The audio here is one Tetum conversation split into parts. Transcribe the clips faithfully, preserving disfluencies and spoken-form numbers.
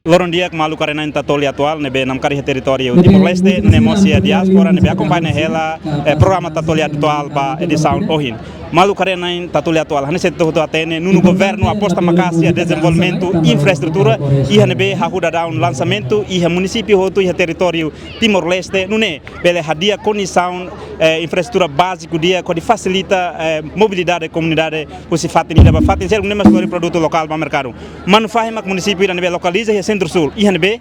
Loron di'ak maluk haree-na'in Tatoli Atuál ne'ebé namkari iha territóriu Timor-Leste, nune'e mós iha diáspora ne'ebé akompaña hela, eh, programa Tatoli Atuál ba edisaun ohin. Maluk haree-na'in Tatoli Atuál, hanesan ita hotu hatene, nonu governu aposta maka'as iha dezenvolvimentu infraestrutura, iha ne'ebé hahú daudaun lansamentu iha munisípiu hotu iha territóriu Timor-Leste, nune'e bele hadi'a kondisaun, eh, infraestrutura báziku di'ak hodi fasilita, eh, mobilidade komunidade husi fatin ida ba fatin seluk, nune'e mós lori produtu lokál ba merkadu. Manufahi mak munisípiu ida ne'ebé lokaliza iha sentru-súl, iha ne'ebé,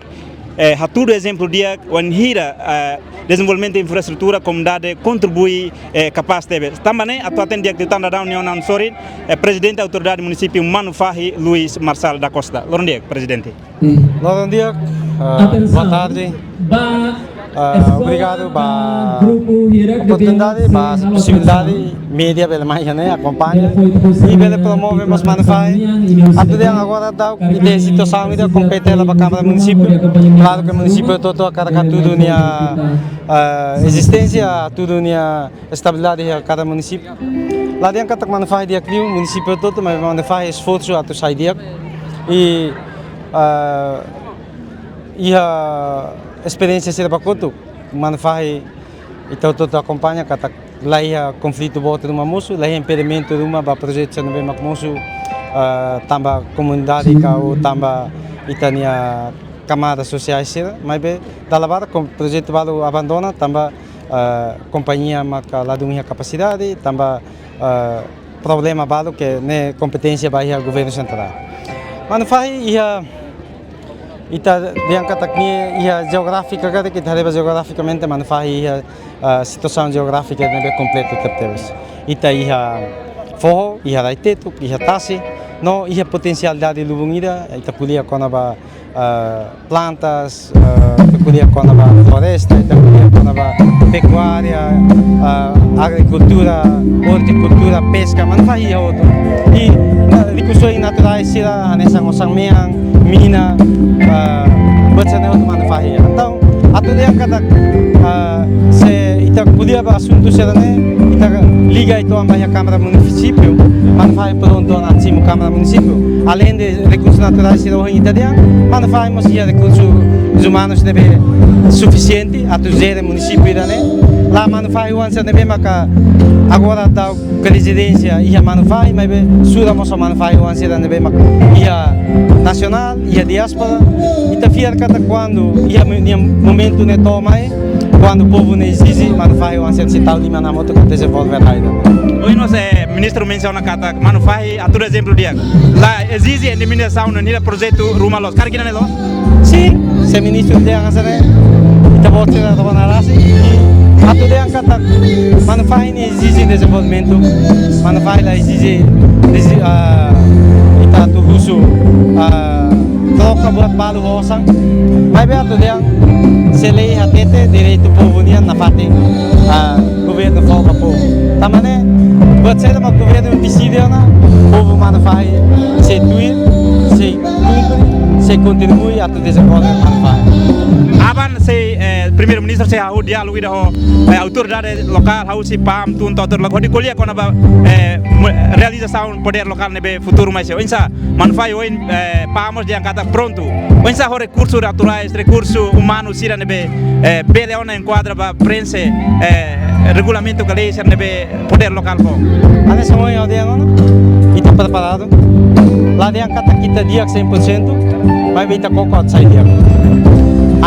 eh, hatudu ezemplu di'ak wainhira, eh, dezenvolvimentu infraestrutura komunidade kontribui, eh, kapás tebes. Tanba ne'e atu hatene di'ak liután daudaun nia oinsá sorin, eh, Prezidente Autoridade Munisípiu Manufahi, Luis Marçal da Costa. Loron di'ak, Prezidente. Loron di'ak, ah, boa tarde. Ah, obrigadu ba oportunidade, ba posibilidade, média bele mai iha ne'e akompaña i bele promove mós Manufahi. Atu dehan agora daudaun ita iha situasaun ida kompete hela ba Kámara Munisípiu. Klaru ke munisípiu hotu-hotu hakarak hatudu nia, ah, ezisténsia, hatudu nia estabilidade iha kada munisípiu. La dehan katak Manufahi di'ak liu, munisípiu hotu-hotu, mas Manufahi esforsu atu sai di'ak. I, ah, iha esperiénsia sira ba kotuk, Manufahi ita hotu-hotu akompaña katak la iha konflitu boot ruma mosu, la iha impedimentu ruma ba projetu sira ne'ebé mak mosu, ah, tanba komunidade ka ou tanba ita-nia kamada sosiál sira, maibé dala barak projetu balu abandona tanba, ah, kompañia maka ladún iha kapasidade, tanba, ah, problema balu ke ne'e kompeténsia ba iha governu sentrál. Manufahi iha, ita dehan katak nia iha jeográfika katak ita haree ba jeografikamente Manufahi iha, ah, situasaun jeográfika ne'ebé kompletu tebetebes. Ita iha foho, iha rai-tetuk, iha tasi, no iha potensialidade lubun ida, ita ko'alia kona-ba, ah, plantas, ah, ita ko'alia kona-ba floresta, ita ko'alia kona-ba pekuária, ah, agrikultura, ortikultura, peska, Manufahi iha hotu. I, ah, rikusoin naturais sira, hanesan osan-mean, mina, ah, buat sira-ne'e hotu Manufahi iha. Entaun, atu dehan katak, ah, se ita ko'alia ba asuntu sira-ne'e, ita liga uitoan ba iha Kámara Munisípiu, Manufahi prontu ona atu simu Kámara Munisípiu. Além de rekursus naturais sira ohin ita dehan, Manufahi mós iha rekursus umanus ne'ebé sufisiente atu jere munisípiu ida-ne'e. La Manufahi oan sira ne'ebé maka agora daudaun prezidénsia iha Manufahi, maibé sura mós Manufahi oan sira ne'ebé mak iha nasionál, iha diáspora. Ita fiar katak kuandu iha mo-, nia momentu ne'e to'o mai, kuandu povu ne'e ezije, Manufahi oan sira sei tau liman hamutuk atu dezenvolve rai ida. Ohin mós, eh, ministru mensiona katak Manufahi hatudu ezemplu di'ak. La ezije indemnizasaun no nia projetu ruma loos. Karik ida-ne'e loos? Sin, se ministru dehan hanesan ne'e, ita-boot sira rona rasik. Atu dehan katak Manufahi ne'e ezije dezenvolvimentu, Manufahi la ezije, dezi-, ah, ita atu husu, ah, troka buat balu ho osan. Maibé atu dehan, se lei hatete direitu povu nian nafatin, ah, governu fó ba povu. Tanba ne'e, buat saida mak governu deside ona, povu Manufahi sei tuir, sei kumpre, sei kontribui atu dezenvolve Manufahi. Aban sei, eh, Primeiru-Ministru sei hahú diálogu ida ho, eh, autoridade lokál, hahú sei pam tun to autoridade lokál, hodi ko'alia kona-ba, eh, mo-, realizasaun podér lokál ne'ebé futuru mai sei. Oinsá, Manufahi ohin, eh, pam mós dehan katak prontu. Oinsá ho rekursu naturais, rekursu umanu sira ne'ebé, eh, bele ona enkuadra ba prenxe, eh, regulamentu ka lei sira ne'ebé podér lokál fó. Hanesan ohin ha'u dehan ona, ita preparadu. La dehan katak ita di'ak cem por cento, maibé ita koko atu sai di'ak.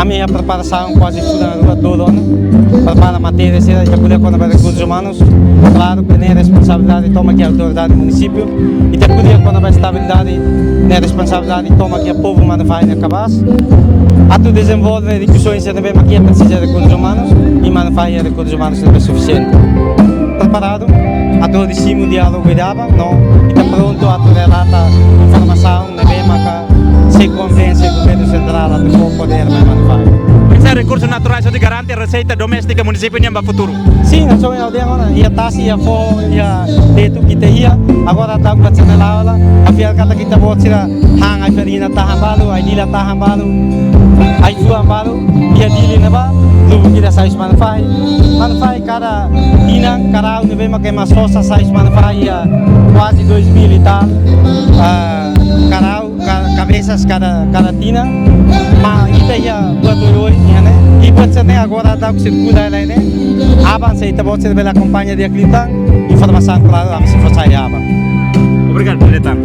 Ami iha preparasaun kuaze fulan rua tolu ona. Prepara matéria sira, ita ko'alia kona-ba rekursus umanus. Klaru ke ne'e responsabilidade tomak iha autoridade munisípiu. Ita ko'alia kona-ba estabilidade, ne'e responsabilidade tomak iha povu Manufahi nia kabaas. Atu dezenvolve rikusoin sira ne'ebé mak iha presiza rekursus umanus, i Manufahi iha rekursus umanus ne'ebé sufisiente. Preparadu atu hodi simu diálogu ida-ne'ebá, no ita prontu atu relata informasaun ne'ebé maka sei konvense governu sentrál atu fó podér mai Manufahi. Oinsá rekursus naturais hodi garante reseita doméstika munisípiu nian ba futuru? Sin, hanesan ohin ha'u dehan ona, iha tasi, iha foho, iha tetuk ita iha, agora daudaun buat sira-ne'e la'o hela, ha'u fiar katak ita-boot sira han ai-farina tahan balu, ai-lila tahan balu, ai-fuan balu, iha Dili ne'ebá, lubuk ida sai husi Manufahi. Manufahi kada tinan karau ne'ebé mak ema sosa sai husi Manufahi iha kuaze dois mil e tal, ah, karau, Ka-, kabesas kada, kada tinan, maibé ita iha buat oioin, ya ne'e? I buat sira-ne'e agora daudauk sirkula lai ne'e. Aban se ita-boot sira bele akompaña di'ak liután informasaun, klaru, ami sei fó sai aban. Obrigadu, diretór.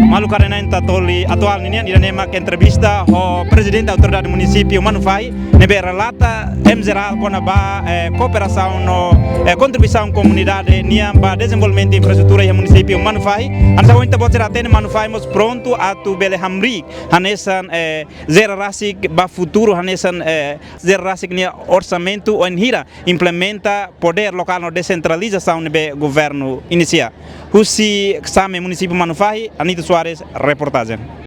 Maluk, ida-ne'e ita-nia atuál ninian, ida-ne'e mak entrevista ho Prezidente Autoridade Munisípiu Manufahi, ne'ebé relata em jerál kona-ba, eh, kooperasaun no, eh, kontribuisaun komunidade nian ba dezenvolvimentu infraestrutura iha munisípiu Manufahi. Hanesan ohin ita-boot sira hatene, Manufahi mós prontu atu bele hamriik hanesan, eh, jere rasik ba futuru, hanesan, eh, jere rasik nia orsamentu wainhira implementa podér lokál no desentralizasaun ne'ebé governu inisia. Husi Same, munisípiu Manufahi, Anito Soares, reportajen.